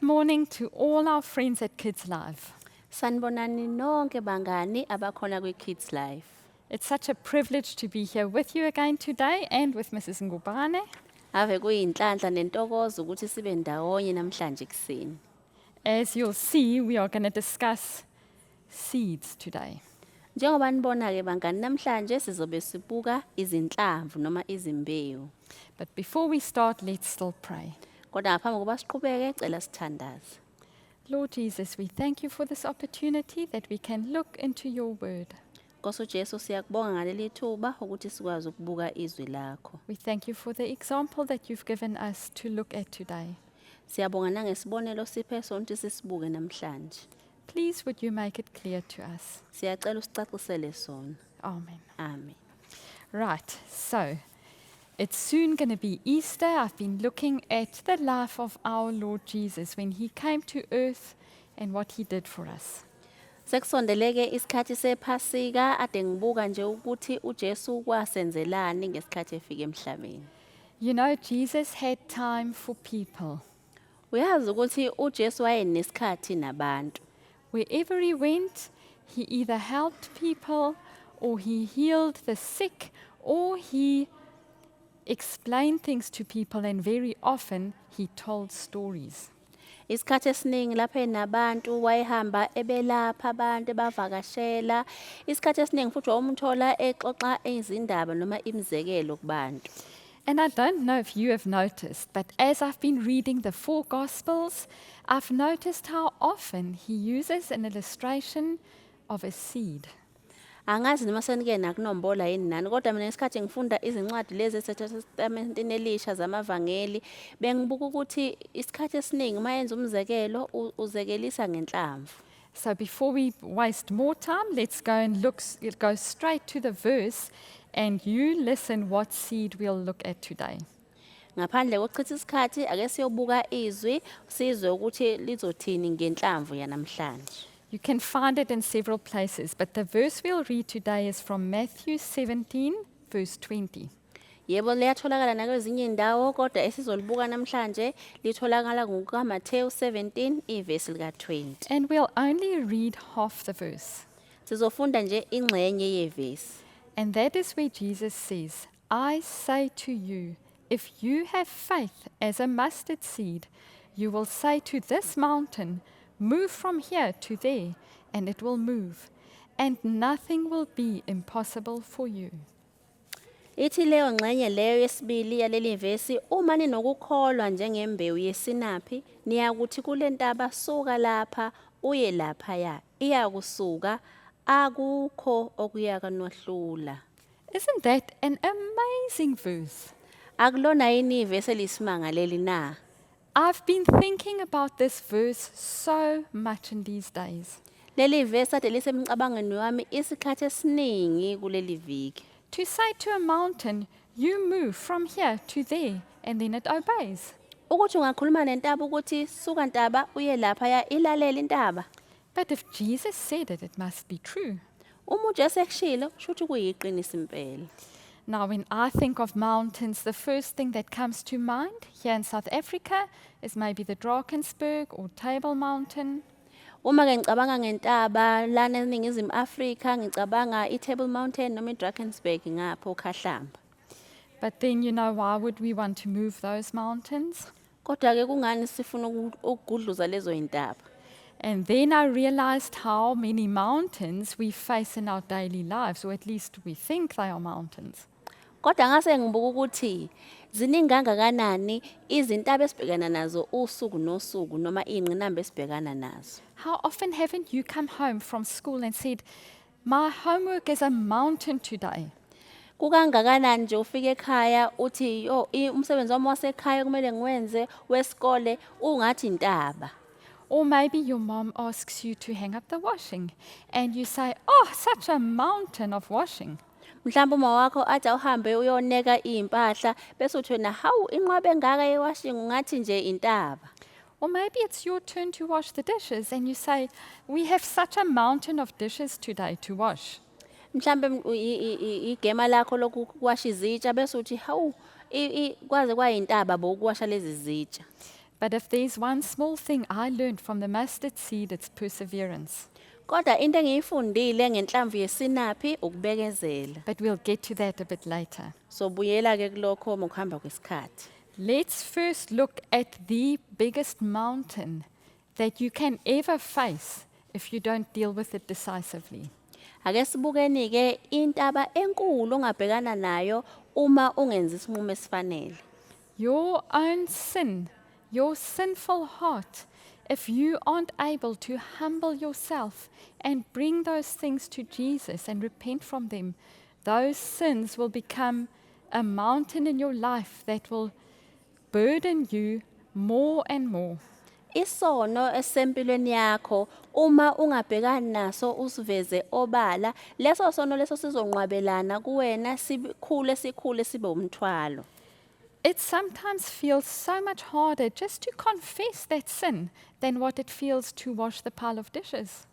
Good morning to all our friends at Kids Live. Sanibonani nonke bangani abakhona kwi-Kids Life. It's such a privilege to be here with you again today and with Mrs. Ngubane. Ave kuyinhlanhla nentokozo ukuthi sibe ndawonye namhlanje ekuseni. As you'll see, we are going to discuss seeds today. Njengoba nibona ke bangani, namhlanje sizobe sibuka izinhlamvu noma izimbewu. But before we start, let's still pray. Kodwa ngaphambi kokuba siqhubeke, cela sithandaze. Lord Jesus, we thank you for this opportunity that we can look into your word. Nkosi uJesu, siyakubonga ngaleli thuba ukuthi sikwazi ukubuka izwi lakho. We thank you for the example that you've given us to look at today. Siyabonga nangesibonelo siphe sona ukuthi sisibuke namhlanje. Please, would you make it clear to us? Siyacela usicacisele sona. Amen. Amen. Right, so it's soon going to be Easter. I've been looking at the life of our Lord Jesus when he came to earth and what he did for us. Sekusondeleke isikhathi sePhasika, ade ngibuka nje ukuthi uJesu kwasenzelani ngesikhathi efika emhlabeni. Jesus had time for people. Uyazi ukuthi uJesu wayenesikhathi nabantu. Wherever he went, he either helped people or he healed the sick or he explained things to people, and very often he told stories. Isikhathi esiningi lapha enabantu wayehamba ebelapha abantu, ebavakashela. Isikhathi esiningi futhi wawumthola exoxa izindaba noma imizekelo kubantu. And I don't know if you have noticed, but as I've been reading the four Gospels, I've noticed how often he uses an illustration of a seed. Angazi noma senike nakunombola yini nani, kodwa mina ngesikhathi ngifunda izincwadi lezi eziseTestamenteni elisha zamavangeli, bengibuka ukuthi isikhathi esiningi uma yenza umzekelo uzekelisa ngenhlamvu. So before we waste more time, let's go and look, go straight to the verse and you listen what seed we'll look at today. Ngaphandle kokuchitha isikhathi, ake siyobuka izwi sizwe ukuthi lizothini ngenhlamvu yanamhlanje. You can find it in several places, but the verse we'll read today is from Matthew 17, verse 20. Yebo, liyatholakala nakwezinye indawo, kodwa esizolibuka namhlanje litholakala ngokukaMathewu 17 ivesi lika-20. And we'll only read half the verse. Sizofunda nje ingxenye yevesi. And that is where Jesus says, "I say to you, if you have faith as a mustard seed, you will say to this mountain, 'Move from here to there,' and it will move, and nothing will be impossible for you." Ithi leyo ngxenye leyo yesibili yaleli vesi, uma ninokukholwa njengembewu yesinaphi, niyakuthi kule ntaba, "Suka lapha uye laphaya," iyakusuka, akukho okuyakanohlula. Isn't that an amazing verse? Akulona yini ivesi eliyisimanga leli na? I've been thinking about this verse so much in these days. Leli vesi ade lisemcabangweni wami isikhathi esiningi kuleli viki. To say to a mountain, "You move from here to there," and then it obeys. Ukuthi ungakhuluma nentaba ukuthi, "Suka ntaba uye laphaya," ilalela intaba. But if Jesus said it, it must be true. Uma uJesu ekushilo, kusho ukuthi kuyiqiniso impela. Now, when I think of mountains, the first thing that comes to mind here in South Africa is maybe the Drakensberg or Table Mountain. Uma ke ngicabanga ngentaba lana eNingizimu Afrika, ngicabanga iTable Mountain noma iDrakensberg ngapho Khahlamba. But then, why would we want to move those mountains? Kodwa ke kungani sifuna ukugudluza lezo zintaba? And then I realized how many mountains we face in our daily lives, or at least we think they are mountains. Kodwa ngase ngibuka ukuthi ziningi kangakanani izintaba esibhekana nazo usuku nosuku noma ingqinamba esibhekana nazo. How often haven't you come home from school and said, "My homework is a mountain today"? Kukangakanani nje ufike ekhaya uthi, yo, umsebenzi wami wasekhaya kumele ngiwenze wesikole ungathi intaba. Or maybe your mom asks you to hang up the washing and you say, "Oh, such a mountain of washing." Mhlawumbe uma wakho athi awuhambe uyoneka iy'mpahla bese uthi wena, hawu, inqwaba engaka ye-washing, ungathi nje intaba. Or maybe it's your turn to wash the dishes and you say, "We have such a mountain of dishes today to wash." Mhlawumbe igema lakho lokuwasha izitsha bese uthi, hawu, kwaze kwayintaba bo ukuwasha lezi zitsha. But if there's one small thing I learned from the mustard seed, it's perseverance. Kodwa into engiyifundile ngenhlamvu yesinaphi ukubekezela. But we'll get to that a bit later. Sobuyela ke kulokho ngokuhamba kwesikhathi. Let's first look at the biggest mountain that you can ever face if you don't deal with it decisively. Ake sibukeni ke intaba enkulu ongabhekana nayo uma ungenzi isinqumo esifanele. Your own sin, your sinful heart, if you aren't able to humble yourself and bring those things to Jesus and repent from them, those sins will become a mountain in your life that will burden you more and more. Isono esempilweni yakho uma ungabhekani naso usiveze obala, leso sono leso sizonqwabelana kuwena, sikhule sikhule sibe umthwalo. It sometimes feels so much harder just to confess that sin than what it feels to wash the pile of dishes.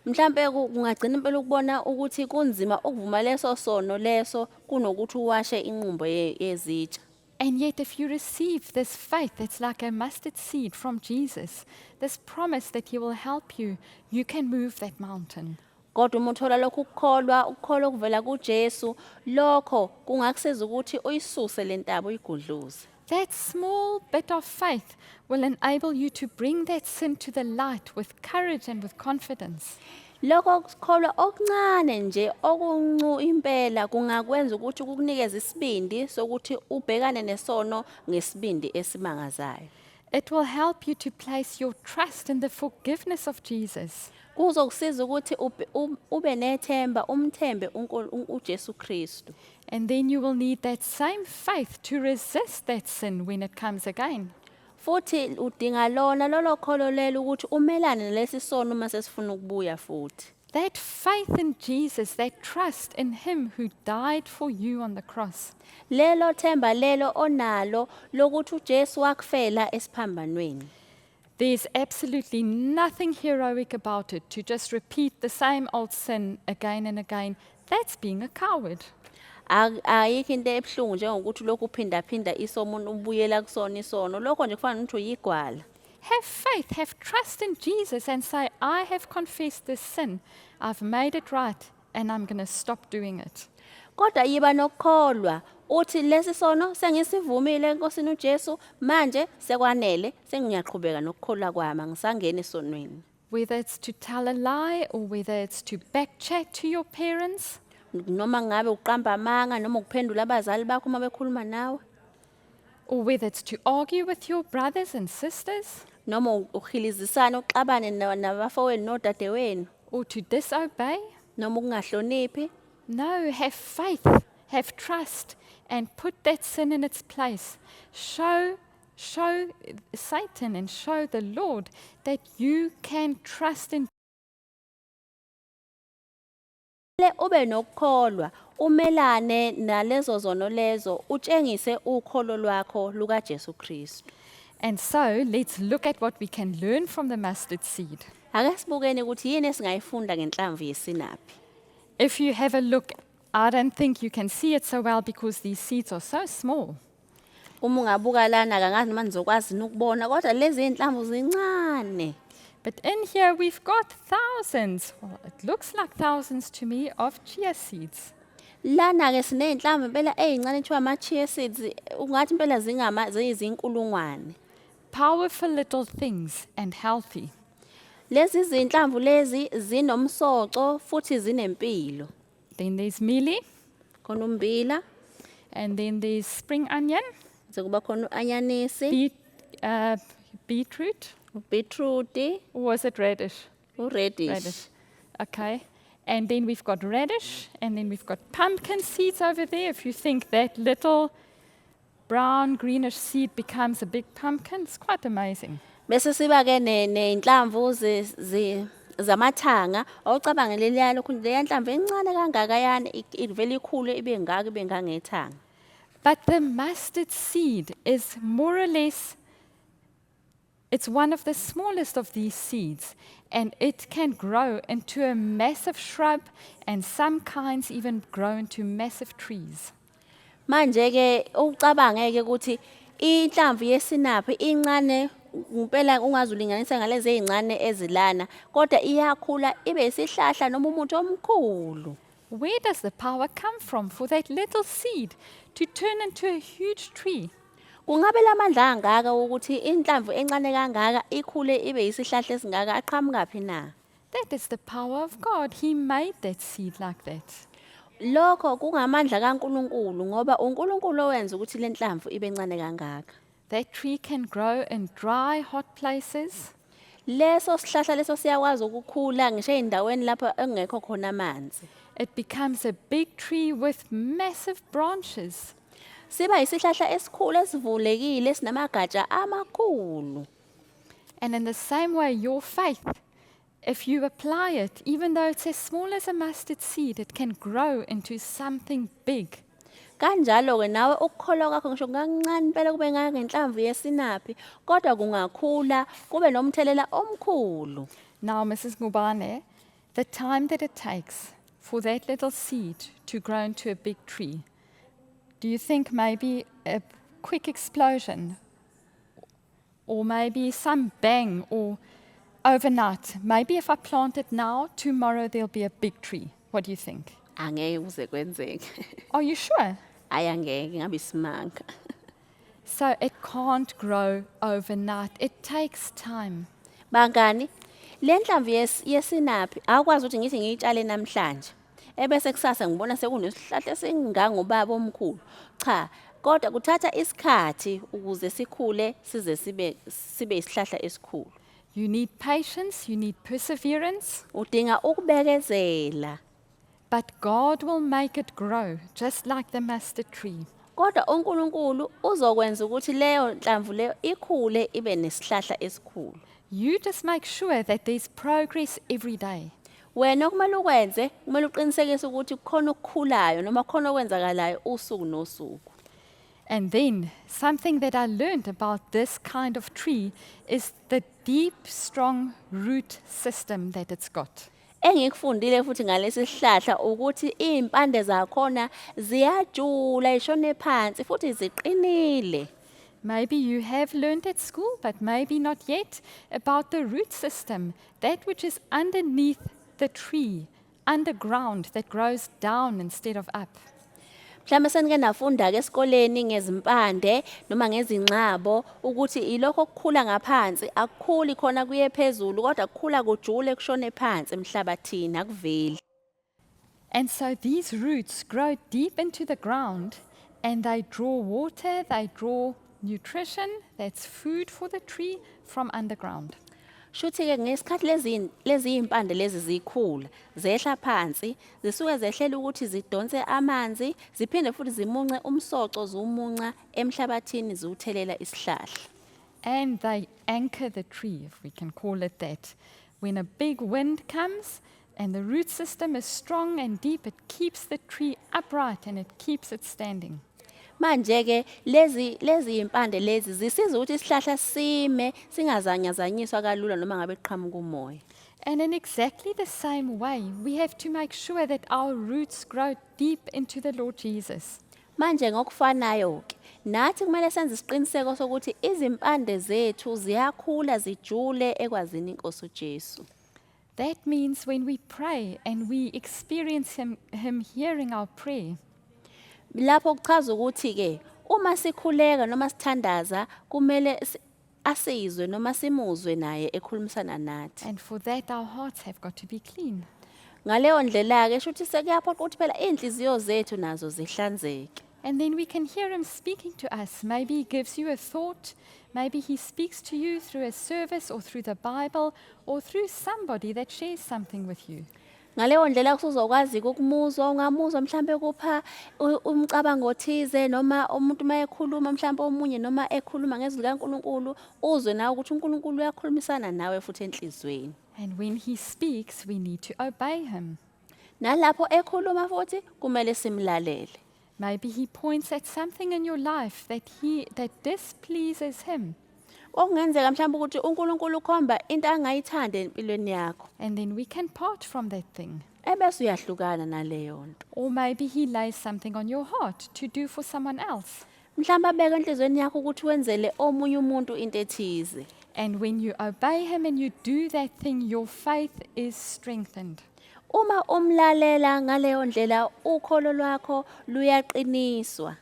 Mhlambe kungagcina impela ukubona ukuthi kunzima ukuvuma leso sono leso kunokuthi uwashe inqumbo yezitsha. And yet, if you receive this faith that's like a mustard seed from Jesus, this promise that He will help you, you can move that mountain. Kodwa uma uthola lokhu ukukholwa, ukukholwa okuvela kuJesu, lokho kungakusiza ukuthi uyisuse le ntaba uyigudluze. That small bit of faith will enable you to bring that sin to the light with courage and with confidence. Lokho kukholwa okuncane nje okuncu impela kungakwenza ukuthi kukunikeze isibindi sokuthi ubhekane nesono ngesibindi esimangazayo. It will help you to place your trust in the forgiveness of Jesus. Kuzokusiza ukuthi ube nethemba, umthembe uJesu Kristu. And then you will need that same faith to resist that sin when it comes again. Futhi udinga lona lolo kholo lelo ukuthi umelane nalesi sono uma sesifuna ukubuya futhi. That faith in Jesus, that trust in Him who died for you on the cross. Lelo themba lelo onalo lokuthi uJesu wakufela esiphambanweni. There's absolutely nothing heroic about it to just repeat the same old sin again and again. That's being a coward. Ayikho into ebuhlungu njengokuthi lokhu uphindaphinda isono, ubuyela kusona isono. Lokho nje kufana nokuthi uyigwala. Have faith, have trust in Jesus and say, I have confessed this sin, I've made it right, and I'm going to stop doing it. Kodwa yiba nokukholwa uthi lesi sono sengisivumile eNkosini uJesu, manje sekwanele, sengiyaqhubeka nokukholwa kwami, angisangeni esonweni. Whether it's to tell a lie or whether it's to backchat to your parents, Noma ngabe uqamba amanga noma ukuphendula abazali bakho uma bekhuluma nawe, or whether it's to argue with your brothers and sisters, noma uhilizisane uxabane nabafowenu nodadewenu, or to disobey. noma ukungahloniphi. No, have faith, have trust, and put that sin in its place. Show Satan and show the Lord that you can trust in Le ube nokukholwa, umelane nalezo zono lezo, utshengise ukholo lwakho lukaJesu Kristu. And so let's look at what we can learn from the mustard seed. Ake sibukeni ukuthi yini esingayifunda ngenhlamvu yesinaphi. If you have a look, I don't think you can see it so well because these seeds are so small. Uma ungabuka lana angazi noma nizokwazi ukubona, kodwa lezi zinhlamvu zincane. But in here we've got thousands, well, it looks like thousands to me, of chia seeds. Lana ke siney'nhlamvu impela ey'ncane kuthiwa ama-chia seeds, ungathi impela ziyizinkulungwane. Powerful little things and healthy. Lezi zinhlamvu lezi zinomsoco futhi zinempilo. Then there's mealie, Khona ummbila, and then there's spring onion, sekuba khona u-anyanisi, beetroot, beetroot, or was it radish? U-radish. Radish. Okay. And then we've got radish, and then we've got pumpkin seeds over there. If you think that little brown greenish seed becomes a big pumpkin, it's quite amazing. Bese siba ke ney'nhlamvu zamathanga, awucabange leliya lokhu leya nhlamvu encane kangakayani ivele ikhule ibe ngaka ibe ngangethanga. But the mustard seed is more or less, it's one of the smallest of these seeds, and it can grow into a massive shrub, and some kinds even grow into massive trees. Manje ke ucabange ke ukuthi Inhlamvu yesinaphi incane ngempela ungazulinganisa ngalezi ezincane ezilana, kodwa iyakhula ibe isihlahla noma umuthi omkhulu. Where does the power come from for that little seed to turn into a huge tree? Kungabe lamandla angaka ukuthi inhlamvu encane kangaka ikhule ibe isihlahla esingaka aqhamukaphi na? That is the power of God. He made that seed like that. Lokho kungamandla kaNkuluNkulu ngoba uNkulunkulu owenza ukuthi le nhlamvu ibe ncane kangaka. That tree can grow in dry, hot places. Leso sihlahla leso siyakwazi ukukhula ngisho ey'ndaweni lapho engekho khona amanzi. It becomes a big tree with massive branches. Siba isihlahla esikhulu esivulekile esinamagatsha amakhulu. And in the same way, your faith, if you apply it, even though it's as small as a mustard seed, it can grow into something big. Kanjalo-ke nawe ukukholwa kwakho ngisho kungakuncane impela kube ngangenhlamvu yesinaphi, kodwa kungakhula kube nomthelela omkhulu. Now, Mrs. Ngubane, the time that it takes for that little seed to grow into a big tree, do you think maybe a quick explosion or maybe some bang or overnight? Maybe if I plant it now, tomorrow there'll be a big tree. What do you think? Angeke kuze kwenzeke. Are you sure? Hhayi angeke ngabe isimanga. So it can't grow overnight. It takes time. Bangani, le nhlamvu yesinaphi awukwazi ukuthi ngithi ngiyitshale namhlanje ebese kusasa ngibona sekunesihlahla esingangobaba omkhulu. Cha, kodwa kuthatha isikhathi ukuze sikhule size sibe isihlahla esikhulu. You need patience, you need perseverance, Udinga ukubekezela. but God will make it grow, just like the mustard tree. Kodwa uNkulunkulu uzokwenza ukuthi leyo nhlamvu leyo ikhule ibe nesihlahla esikhulu. You just make sure that there's progress every day. Wena okumele ukwenze, kumele uqinisekise ukuthi kukhona okukhulayo noma kukhona okwenzakalayo usuku nosuku. And then, something that I learned about this kind of tree is the deep, strong root system that it's got. Engikufundile futhi ngalesi sihlahla ukuthi iy'mpande zakhona ziyajula ishone phansi futhi ziqinile. Maybe you have learned at school, but maybe not yet, about the root system, that which is underneath the tree, underground, that grows down instead of up. Mhlawumbe senike nafunda-ke esikoleni ngezimpande noma ngezinxabo ukuthi ilokho okukhula ngaphansi akukhuli khona kuye phezulu kodwa kukhula kujule kushone phansi emhlabathini akuveli. And so these roots grow deep into the ground and they draw water, they draw nutrition, that's food for the tree from underground. Shuthi-ke ngesikhathi lezi iy'mpande lezi zikhula zehla phansi zisuke zehlela ukuthi zidonse amanzi ziphinde futhi zimunce umsoco ziwumunca emhlabathini ziwuthelela isihlahla. And they anchor the tree, if we can call it that. When a big wind comes and the root system is strong and deep, it keeps the tree upright and it keeps it standing. Manje-ke lezi iy'mpande lezi zisiza ukuthi isihlahla sime singazanyazanyiswa kalula noma ngabe kuqhamuka umoya. And in exactly the same way, we have to make sure that our roots grow deep into the Lord Jesus. Manje ngokufanayo-ke nathi kumele senze isiqiniseko sokuthi izimpande zethu ziyakhula zijule ekwazini inkosi uJesu. That means when we pray and we experience Him hearing our prayer, Lapho kuchaza ukuthi-ke uma sikhuleka noma sithandaza kumele asizwe noma simuzwe naye ekhulumisana nathi. and for that our hearts have got to be clean. Ngaleyo ndlela-ke sho ukuthi sekuyaphoqa ukuthi phela iy'nhliziyo zethu nazo zihlanzeke. And then we can hear Him speaking to us. Maybe He gives you a thought. Maybe He speaks to you through a service or through the Bible or through somebody that shares something with you. Ngaleyo ndlela usuzokwazi-ke ukumuzwa, ungamuzwa mhlampe kupha umcabango othize noma umuntu uma ekhuluma mhlampe omunye noma ekhuluma ngezwi likaNkulunkulu uzwe nawe ukuthi uNkulunkulu uyakhulumisana nawe futhi enhliziyweni. And when He speaks, we need to obey Him. Nalapho ekhuluma futhi kumele simlalele. Maybe He points at something in your life that displeases Him. Okungenzeka mhlawumbe ukuthi uNkulunkulu ukhomba into angayithandi empilweni yakho. And then we can part from that thing. Ebese uyahlukana naleyo nto. Or maybe He lays something on your heart to do for someone else. Mhlawumbe abeke enhliziyweni yakho ukuthi wenzele omunye umuntu into ethize. And when you obey Him and you do that thing, your faith is strengthened. Uma umlalela ngaleyo ndlela ukholo lwakho luyaqiniswa.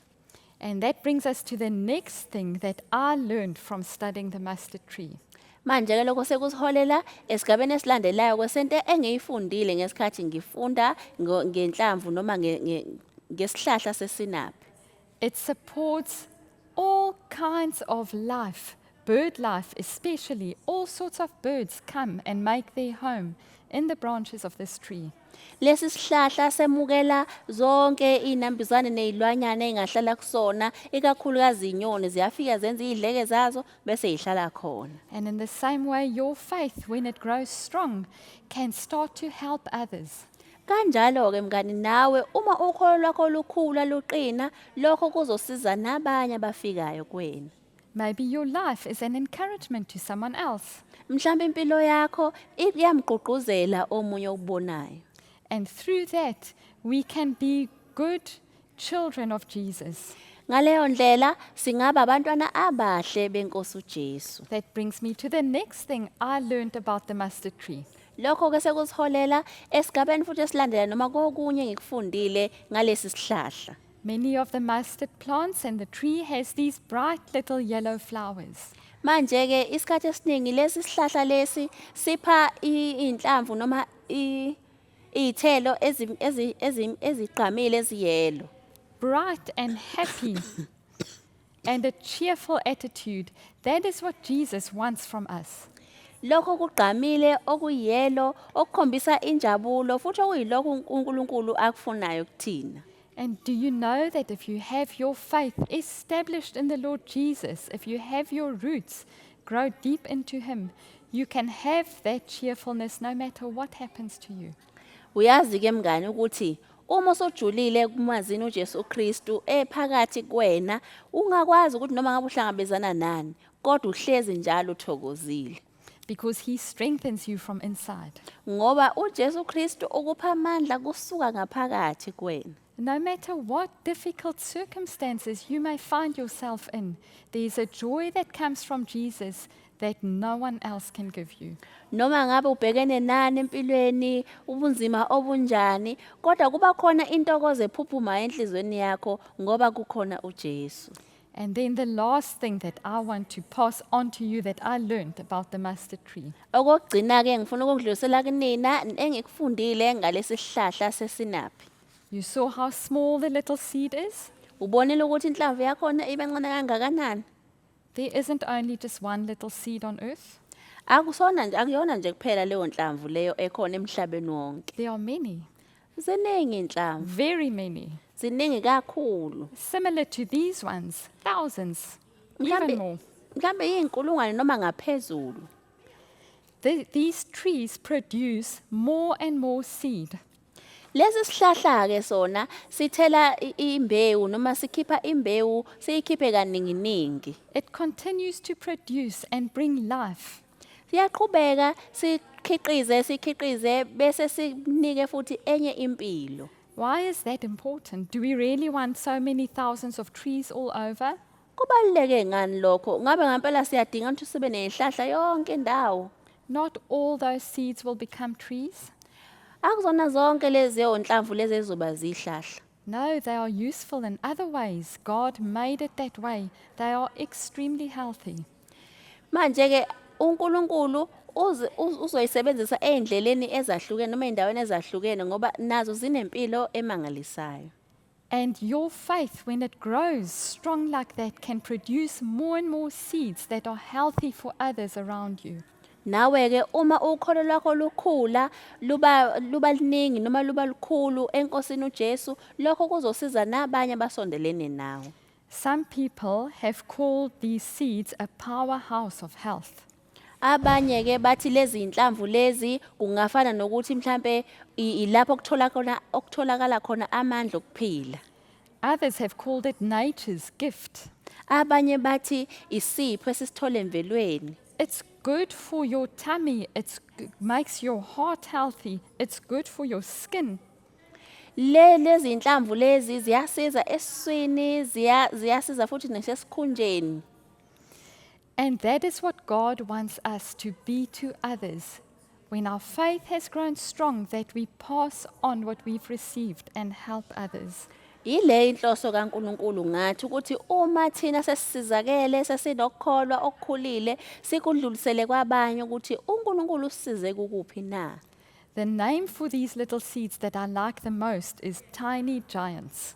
And that brings us to the next thing that I learned from studying the mustard tree. Manje ke lokho sekusiholela esigabeni esilandelayo kwesento engiyifundile ngesikhathi ngifunda ngenhlamvu noma ngesihlahla sesinaphi. It supports all kinds of life, bird life especially. All sorts of birds come and make their home in the branches of this tree. Lesi sihlahla semukela zonke iy'nambuzane ney'lwanyana ey'ngahlala kusona, ikakhulukazi iy'nyoni ziyafika zenze iy'dleke zazo bese y'hlala khona. And in the same way, your faith, when it grows strong, can start to help others. Kanjalo-ke mngani nawe uma ukholo lwakho lukhula luqina, lokho kuzosiza nabanye abafikayo kuwena. Maybe your life is an encouragement to someone else. Mhlawumbe impilo yakho iyamgqugquzela omunye okubonayo. And through that, we can be good children of Jesus. Ngaleyo ndlela singaba abantwana abahle benkosi uJesu. That brings me to the next thing I learned about the mustard tree. Lokho ke sekusiholela esigabeni futhi esilandela noma kokunye engikufundile ngalesi sihlahla. Many of the mustard plants and the tree has these bright little yellow flowers. Manje ke isikhathi esiningi lesi sihlahla lesi sipha iy'nhlamvu noma iy'thelo ezigqamile eziyelo. Bright and happy and a cheerful attitude. That is what Jesus wants from us. Lokho kugqamile okuyelo okukhombisa injabulo futhi okuyilokho uNkulunkulu akufunayo kuthina. And do you know that if you have your faith established in the Lord Jesus, if you have your roots grow deep into Him, you can have that cheerfulness no matter what happens to you. Uyazi ke mngani ukuthi uma usujulile kumazini uJesu Kristu ephakathi kuwena ungakwazi ukuthi noma ngabe uhlangabezana nani kodwa uhlezi njalo uthokozile. Because He strengthens you from inside. Ngoba uJesu Kristu ukupha amandla kusuka ngaphakathi kuwena. No matter what difficult circumstances you may find yourself in, there's a joy that comes from Jesus that no one else can give you. Noma ngabe ubhekene nani empilweni, ubunzima obunjani, kodwa kuba khona intokozo ephuphumayo enhliziyweni yakho ngoba kukhona uJesu. And then the last thing that I want to pass on to you that I learned about the mustard tree. Okokugcina ke ngifuna ukudlulisela kunina engikufundile ngalesi sihlahla sesinaphi. You saw how small the little seed is? Ubonile ukuthi inhlamvu yakhona ibe ncane kangakanani? There isn't only just one little seed on earth. Akusona nje akuyona nje kuphela leyo nhlamvu leyo ekhona emhlabeni wonke. There are many, Ziningi inhlamvu, very many, ziningi kakhulu. similar to these ones, thousands, even Mhlambe more. mhlambe iy'nkulungwane noma ngaphezulu. These trees produce more and more seed. Lesi sihlahla ke sona sithela imbewu noma sikhipha imbewu siyikhiphe kaninginingi. It continues to produce and bring life. Siyaqhubeka sikhiqize sikhiqize bese sinike futhi enye impilo. Why is that important? Do we really want so many thousands of trees all over? Kubaluleke ngani lokho? Ngabe ngempela siyadinga ukuthi sibe nezihlahla yonke indawo? Not all those seeds will become trees. Akuzona zonke lezi nhlamvu lezi ezizoba zihlahla. No, they are useful in other ways. God made it that way. They are extremely healthy. Manje ke uNkulunkulu uzoyisebenzisa ey'ndleleni ezahlukene noma ey'ndaweni ezahlukene ngoba nazo zinempilo emangalisayo. And your faith, when it grows strong like that, can produce more and more seeds that are healthy for others around you. Nawe ke uma ukholo lwakho lukhula luba luningi noma luba lukhulu enkosini uJesu, lokho kuzosiza nabanye abasondelene nawe. Some people have called these seeds a powerhouse of health. Abanye ke bathi lezi inhlamvu lezi kungafana nokuthi mhlambe ilapho okutholakala khona amandla okuphila. Others have called it nature's gift. Abanye bathi isipho esisithola emvelweni. It's good for your tummy. It makes your heart healthy. It's good for your skin. Le lezi inhlamvu lezi ziyasiza esiswini, ziyasiza futhi nasesikhunjeni. And that is what God wants us to be to others. When our faith has grown strong, that we pass on what we've received and help others. Ile inhloso kaNkuluNkulu ngathi ukuthi uma thina sesisizakele sesinokukholwa okukhulile sikudlulisele kwabanye ukuthi uNkulunkulu usisize kukuphi na. The name for these little seeds that I like the most is tiny giants.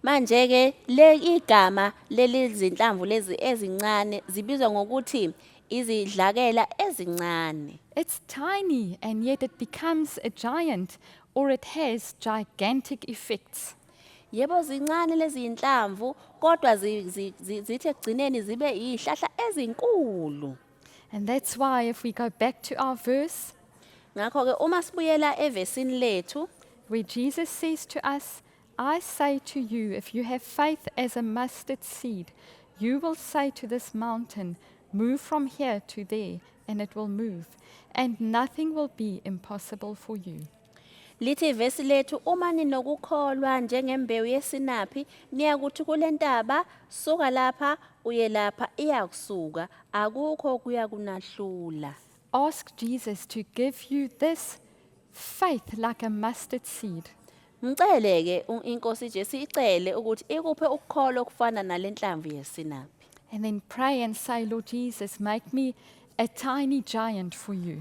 Manje ke le igama leli zinhlamvu lezi ezincane zibizwa ngokuthi izidlakela ezincane. It's tiny and yet it becomes a giant, or it has gigantic effects. Yebo, zincane lezi zinhlamvu, kodwa zithi ekugcineni zibe izihlahla ezinkulu. And that's why if we go back to our verse, Ngakho ke uma sibuyela evesini lethu, where Jesus says to us, I say to you, if you have faith as a mustard seed, you will say to this mountain, move from here to there, and it will move, and nothing will be impossible for you. Lithi ivesi lethu, uma ninokukholwa njengembewu yesinaphi, niyakuthi kule ntaba, suka lapha uye lapha, iyakusuka, akukho kuya kunahlula. Ask Jesus to give you this faith like a mustard seed. Mcele ke inkosi Jesu, icele ukuthi ikuphe ukukholwa okufana nalenhlamvu yesinaphi. And then pray and say, Lord Jesus, make me a tiny giant for you.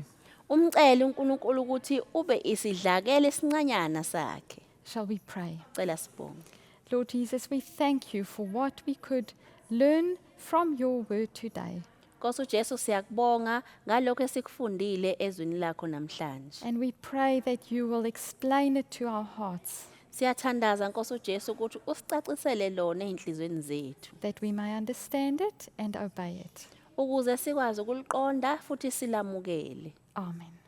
Umcele uNkulunkulu ukuthi ube isidlakela esincanyana sakhe. Shall we pray? Cela sibonge. Lord Jesus, we thank you for what we could learn from your word today. Nkosi uJesu, siyakubonga ngalokho esikufundile ezwini lakho namhlanje. And we pray that you will explain it to our hearts, Siyathandaza Nkosi uJesu ukuthi usicacisele lona ezinhlizweni zethu, that we may understand it and obey it. ukuze sikwazi ukuliqonda futhi silamukele. Amen.